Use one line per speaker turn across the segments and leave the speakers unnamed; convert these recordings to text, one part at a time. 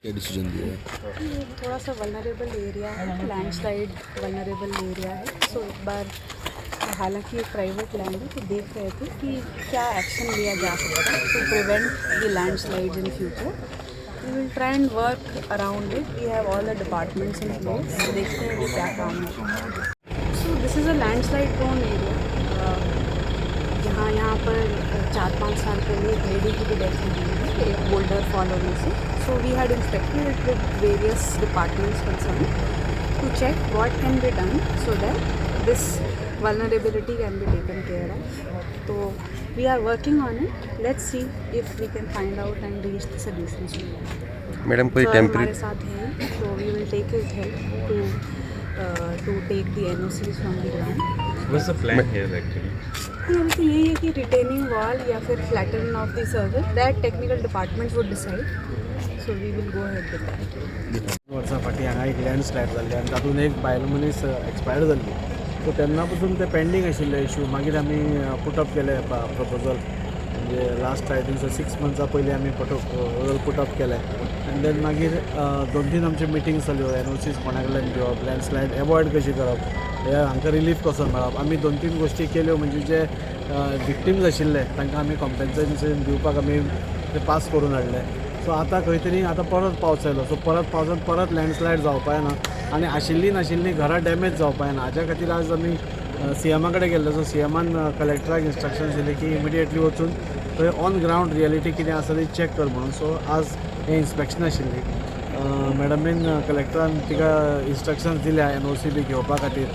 क्या डिसीजन लिया है?
ये थोड़ा सा वल्नरेबल एरिया है, लैंडस्लाइड वल्नरेबल एरिया है। सो एक बार, हालांकि ये प्राइवेट लैंड है, तो देख रहे थे कि क्या एक्शन लिया जा सकता है to prevent the landslides in future. We will try and work around it. We have all the departments in place. देखते हैं अभी क्या काम है। So this is a landslide prone area, जहाँ यहाँ पर 4-5 साल पहले एक लेडी की भी डेथ हो गई है एक बोल्डर फॉल होने से। So we had inspected it with various departments concerned to check what can be done so that this vulnerability can be taken care of. तो we are working on it. Let's see if we can find out and reach the solution.
Madam, कोई
sir
temporary
हमारे साथ हैं, तो we will take his help to take the NOCs from the ground.
What's the plan here, actually?
अभी तो यही है कि retaining wall या फिर flatten of the surface, that technical departments would decide, so we will go ahead with that.
वर्सां फाटीं हांगा एक लँडस्लायड जाल्ली आनी तातूंत एक बायल मनीस एक्सपायर जाल्ली. सो तेन्ना पसून ते पेंडींग आशिल्ले इशू. मागीर आमी पुटअप केले प्रपोजल, म्हणजे लास्ट, I think so, 6 मंथ्सां पयलीं आमी प्रपोजल पुटअप केलें. आनी देन मागीर दोन तीन आमच्यो मिटींग्स जाल्यो, एनओसीस कोणा कडल्यान घेवप, लँडस्लायड एवॉयड कशी करप, हे हांकां रिलीफ कसो मेळप. आमी दोन तीन गोश्टी केल्यो, म्हणजे जे विक्टिम्स आशिल्ले तांकां आमी कॉम्पेन्सेशन दिवपाक आमी ते पास करून हाडले. सो आतां खंय तरी आतां परत पावस आयलो, सो परत पावसांत परत लँडस्लायड जावपा येना आनी आशिल्ली नाशिल्ली घरां डॅमेज जावपा येना. हाज्या खातीर आज आमी सीएमा कडेन गेल्ले. सो सीएमान कलेक्टराक इन्स्ट्रक्शन्स दिले की इमिडिएटली वचून थंय ऑन ग्रावंड रियलिटी कितें आसा ती चॅक कर म्हणून. सो आज हें इन्स्पेक्शन आशिल्ली. मॅडमीन, कलेक्टरान तिका इन्स्ट्रक्शन्स दिल्या एनओसी बी घेवपा खातीर.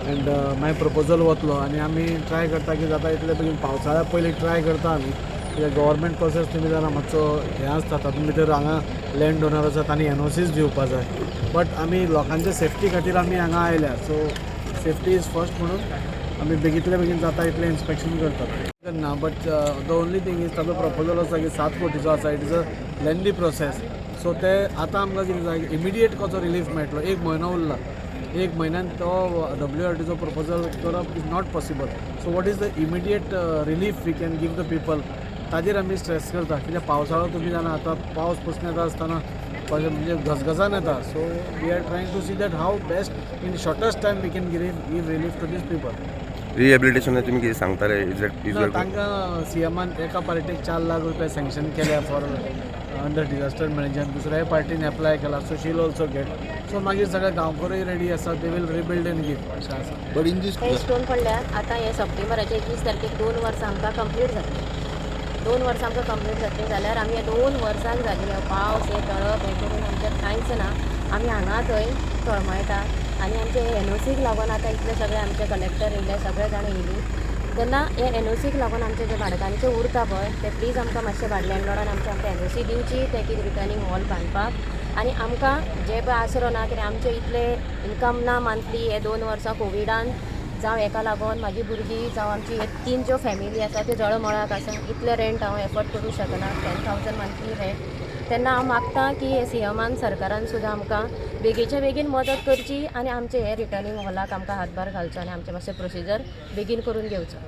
एंड मागीर प्रपोजल वतलो आनी आमी ट्राय करता की जाता इतले बेगीन, पावसाळ्या पयलीं ट्राय करता आमी, कित्याक गव्हर्मेंट प्रोसेस तुमी जाणा मातसो हें आसता. तातूंत भितर हांगा लँड ओनर आसा, तांणी एनओसीस दिवपा जाय. बट आमी लोकांच्या सेफ्टी खातीर आमी हांगा आयल्या, सो सेफ्टी is first म्हणून आमी बेगींतले बेगीन जाता इतलें इन्स्पेक्शन करतात ना. But the only thing is, ताजो प्रपोजल आसा की 7 कोटीचो आसा. It is a lengthy process. So ते आतां आमकां कितें जाय, इमिडिएट कसो रिलीफ मेळटलो. एक म्हयनो उरला, एक म्हयन्यान तो डब्ल्यू आर टीचो प्रपोजल करप is not possible. So what is the immediate relief we can give the people, ताजेर आमी स्ट्रेस करता, कित्याक पावसाळो तुमी जाणा, आतां पावस पसून येता आसतना म्हणजे घसघसान येता. So we are trying to see that how best in shortest time we can give relief to these people.
Rehabilitation तुमी कितें सांगताले, is it is
ना, तांकां सीएमान एका पार्टीक 4 लाख रुपया सँक्शन केल्या फॉर अंडर डिझास्टर मॅनेजमेंट. दुसऱ्याय पार्टीन एप्लाय केला, so she'll also get. So मागीर सगळे गांवकरूय रेडी आसा, they will rebuild and give, अशें आसा.
बट इन this
हे स्टोन पडल्यार आतां हे सप्टेंबराच्या 21 तारखेक 2 वर्सां आमकां कंप्लीट जातली. 2 वर्सां आमकां कंप्लीट जातली जाल्यार आमी हे 2 वर्सांक जाली हे पावस, हे तळप हें करून आमचें कांयच ना. आमी हांगा थंय तळमळटा आनी आमचे एनओसीक लागून आतां इतले सगळे आमचे कलेक्टर येयले, सगळे जाण येयली तेन्ना हे एनओसीक लागून आमचे जे भाडकांचे उरता पळय ते प्लीज आमकां मातशें लँडलॉर्डान आमचे आमकां एनओसी दिवची, ते कितें रिटर्निंग वॉल बांदपाक. आनी आमकां जे पळय आसरो ना, कित्याक आमचे इतले इनकम ना मंथली. हे 2 वर्सां कोविडान जावं हेका लागून म्हाजी भुरगीं जावं आमची हे तीन ज्यो फॅमिली आसा त्यो जळमळाक आसा. इतले रेंट हांव एफर्ड करूं शकना, 10,000 मंथली रेंट. तेन्ना हांव मागता की हे सीएमान, सरकारान सुद्दां आमकां बेगीनच्या बेगीन मदत करची आनी आमचे हे रिटर्निंग वॉलाक आमकां हातभार घालचो आनी आमचें मातशें प्रोसिजर बेगीन करून घेवचो.